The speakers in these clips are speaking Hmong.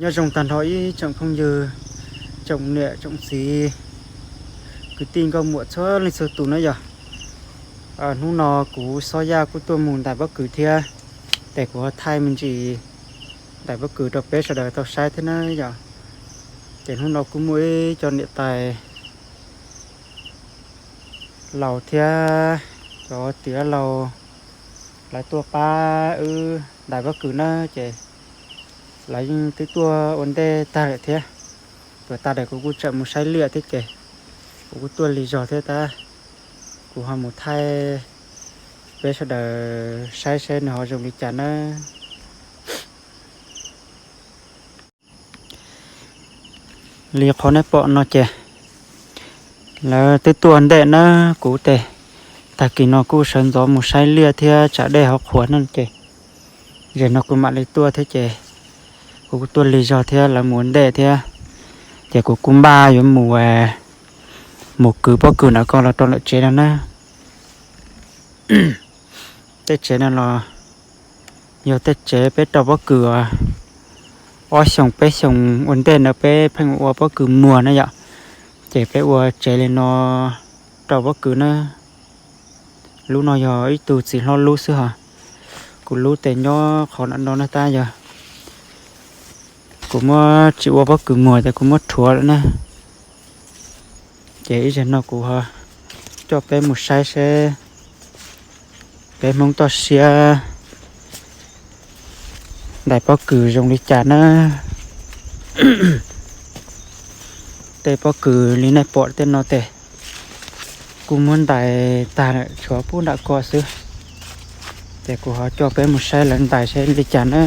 Nyob zoo tag nrho ib tsoom phooj ywg, tsoom niam tsoom txiv, kwv tij nkauj muam txhua leej txhua tus na yom. Hnub no kuv Xob Yaj kuj tuaj mus ntais pob kws thiab, ces kuv ho thaij me ntsis ntais pob kws rau peb sawv daws tau saib thiab na yom. Ces hnub no kuj muaj ib co niam tais laus thiab cov tij laug, lawv tuaj pab wb ntais pob kws na, ces lawv yeej twb tuaj ua ntej tag lawm thiab. Tuaj tag lawm kuv kuj tseem mus saib liaj thiab ces kuv kuj tuaj lig zog thiab tab, kuv ho mus thaij peb sawv daws saib seb nws ho zoo li cas na. Li qhov nej pom no ces lawv twb tuaj ntej na, kuv ces tag kis no kuj sawv ntxov mus saib liaj thiab tsam dej ho qhuav na ces, zaum no kuv mam li tuaj thiab ces kuv kuj tuaj lig zog thiab lawv mus ua ntej thiab, ces kuv kuj npaj yuav mus, mus kwv pob kws ntawm ko los rau lawm tsev no na. Tej tsev no los yog tej tsev peb rau pob kws, ob xyoos peb xyoos ua ntej no peb pheej ua pob kws muag na yom, ces peb ua tsev li no rau pob kws na. Lub no yog ib tug txiv hlob lub xwb hos, kuv lub ces nyob qhov no no na tab yog kuv muab tsis ua pob kws muag ces kuv muab rhuav lawm na. Ces ib zaug no kuv ho coj peb mus saib seb peb Hmoob toj siab ntais pob kws zoo li cas na. Tej pob kws li nej pom tej no ces kuj muab ntais tag lawm tshuav pub nram ko xwb. Ces kuv ho coj peb mus saib lawv ntais seb li cas na.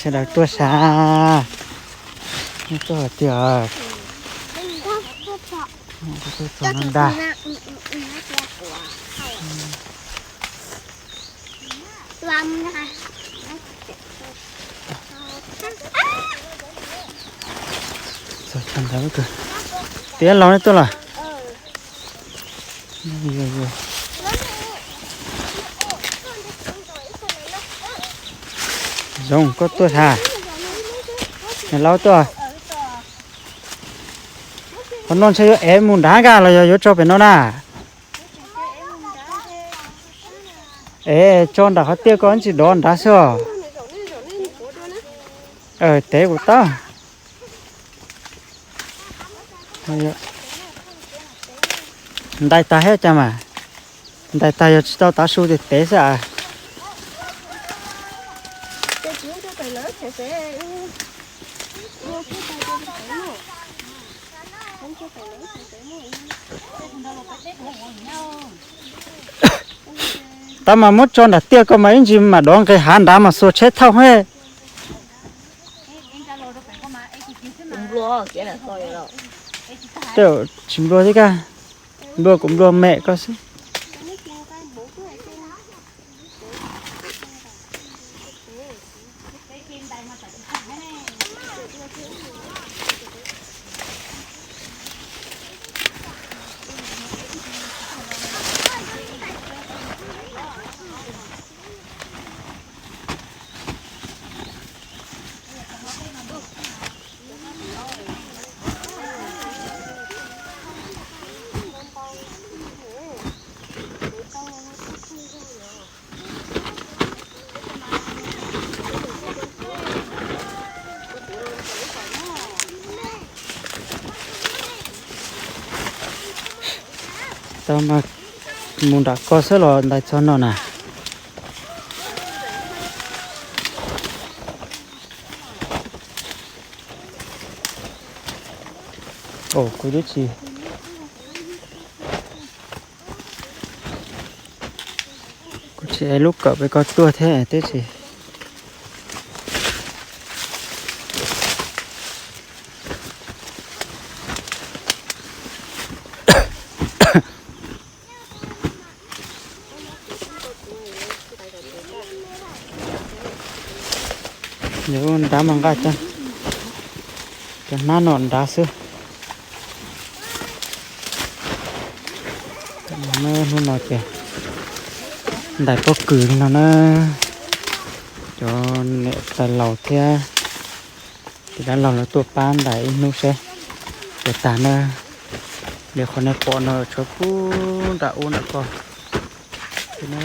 Sawv daws tuaj sav, tuaj hais tias tuaj txog no ntag. Tiab laus nej tuaj los? Zoo koj tuaj tha. Niam laus tuaj. Qhov no ntshe yuav ev mus nrad nkaj los yog yuav tso pem no na? Ev tso nram qhov tiaj ko tsis dov nrad xwb os. Tev kuv tab. Ntais tag thiab cas mas. Ntais tag yog tsis tau tav su ces tev xwb as. Tab mas muab tso nram tiaj ko mas ib ntsis mam dov nqes hav nrad mas xuas tsheb thauj he. Tej tsis nplua thiab kaj, nplua kuv nplua mem koj xwb. Tau mas mus nram ko xwb los ntais txog no na. Kuv twb tsis, kuv tsis ev lub kawm pem ko tuaj thiab twb tsis. Yog ua nrad mas nqa cov hnab no nrad xwb. Hnub no ces ntais pob kws li no na, cov niam tais laus thiab tus dab laug lawv tuaj pab ntais ib hnub seb puas tag na. Li qhov nej pom no tshuav puag nram ub nram ko thiab na.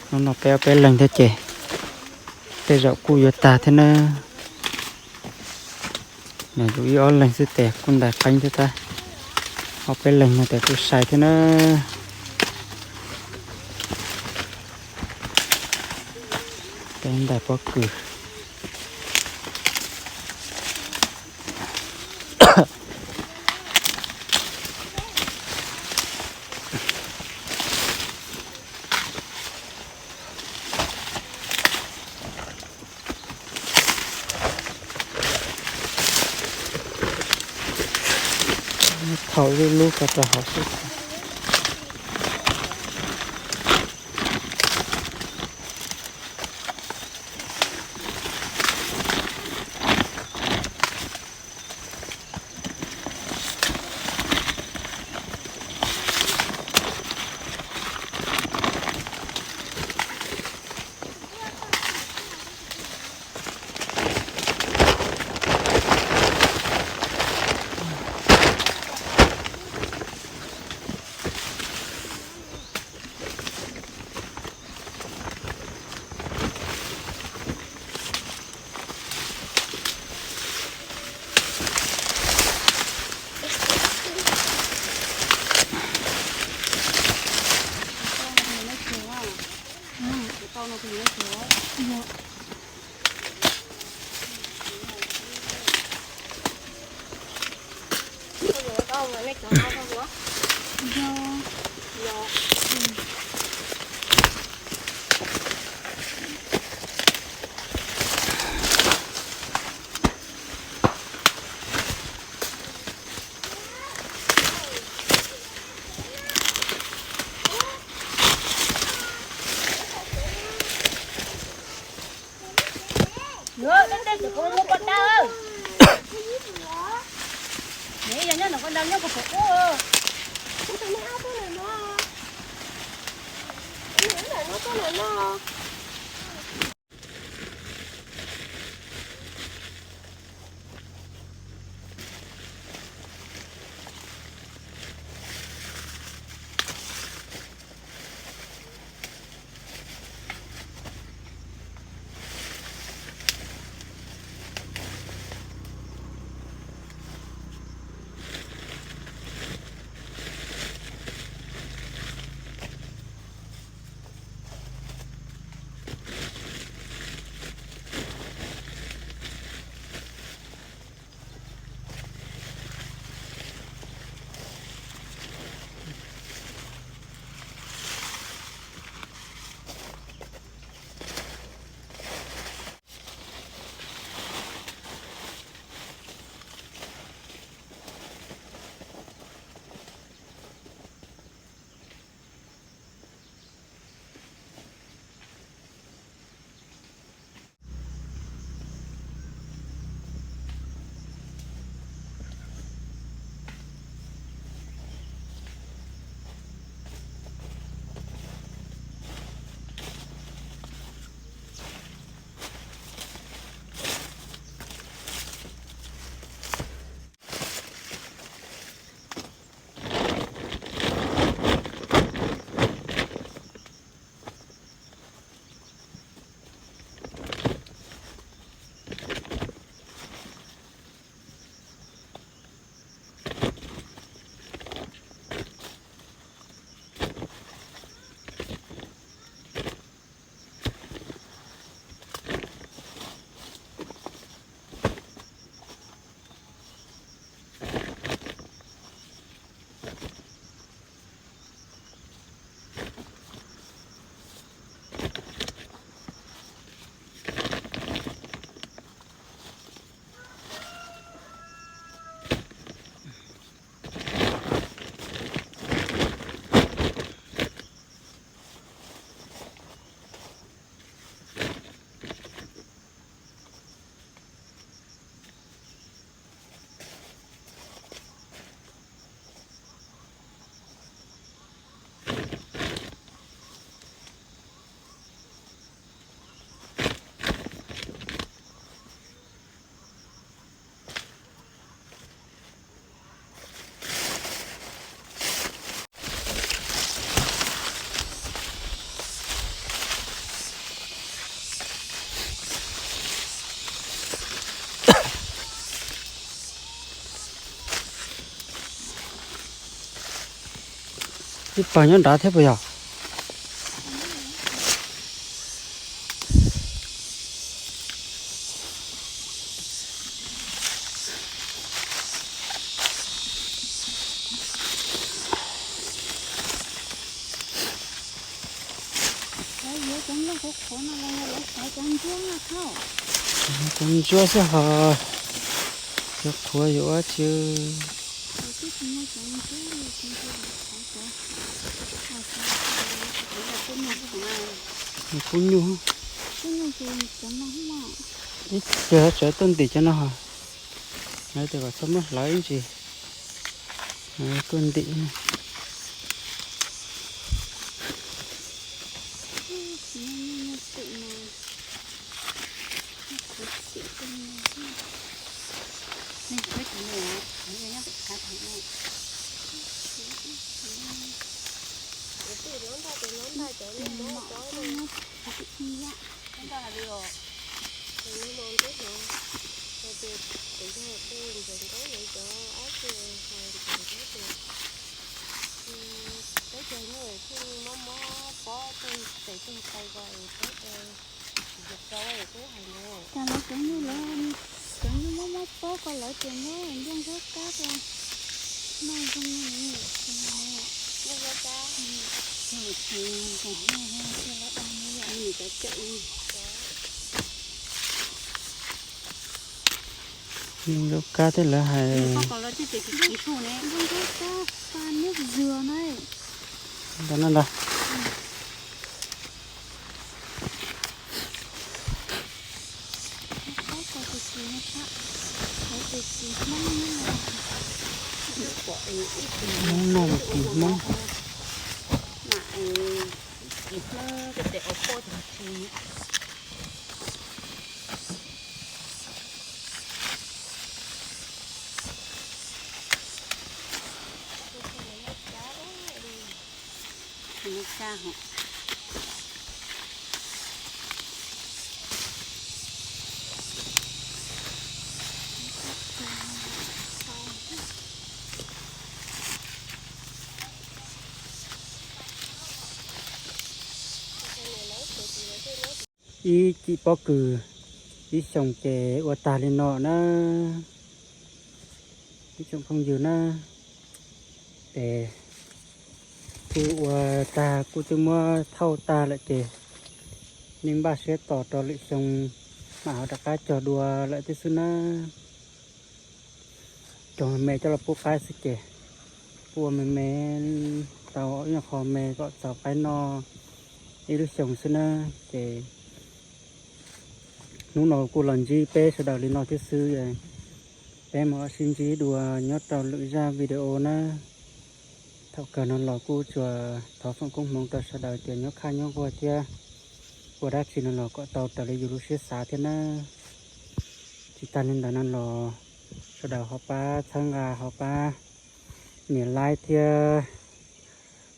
Hnub no peb ob peb leeg thiab ces tej zaum kuj yuav tag thiab na. Nws yus ib ob leeg xwb tes kuj ntais qeeb thiab tab, ob peb leeg no tes kuj sai thiab na. Peb ntais pob kws. Thaum ib lub ko rau hauv xwb. Ib pawg nyob nrad thiab puas yog? Cov ntsuab xwb ho, cov qhuav yuav ua tsi. Kub nyuj, ib txhia tsawv tuaj ntim cov no, lawv tias kom txhob muab hlawv ib ntsis, tuaj ntim. Cas lawv cov nyuj, lawv cov nyuj mob mob pob ko lawv tias muab nplooj zaub kab rau noj zoo li. Nplooj zaub kab thiab lawv hais. Nplooj zaub kab pha nub zws na. Ntawm no ntag. Hmoob noj mus tis Hmoob. Ib cim pob kws ib xyoos ces ua tag li no na. Ib tsoom phooj ywg na, es kuj ua tag kuj twb muab thauj tag lawm ces yeej npaj siab tos rau lwm xyoo mam ho rov qab cog dua lawm thiab xwb na. Cog me me coj los pub qaib xwb ces kuj ua me me tau ib nyuag qho me kom txaus qaib noj ib lub xyoos xwb na. Ces hnub no kuj los ntsib peb sawv daws li no thiab xwb. Peb mam sib ntsib dua nyob rau lwm zaj video na. Thaum kawg no los kuj tsuas thov foom koob hmoov rau sawv daws tias nyob khaj nyob nquag thiab ua dab tsi no los kom tau raws li yus lub siab xav thiab na. Tsis tag li ntawd no los sawv daws ho pab txhawb nqa ho pab nias like thiab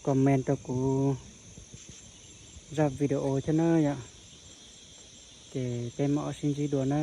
comment rau kuv zaj video thiab na yom. Ces peb mam sib ntsib dua na.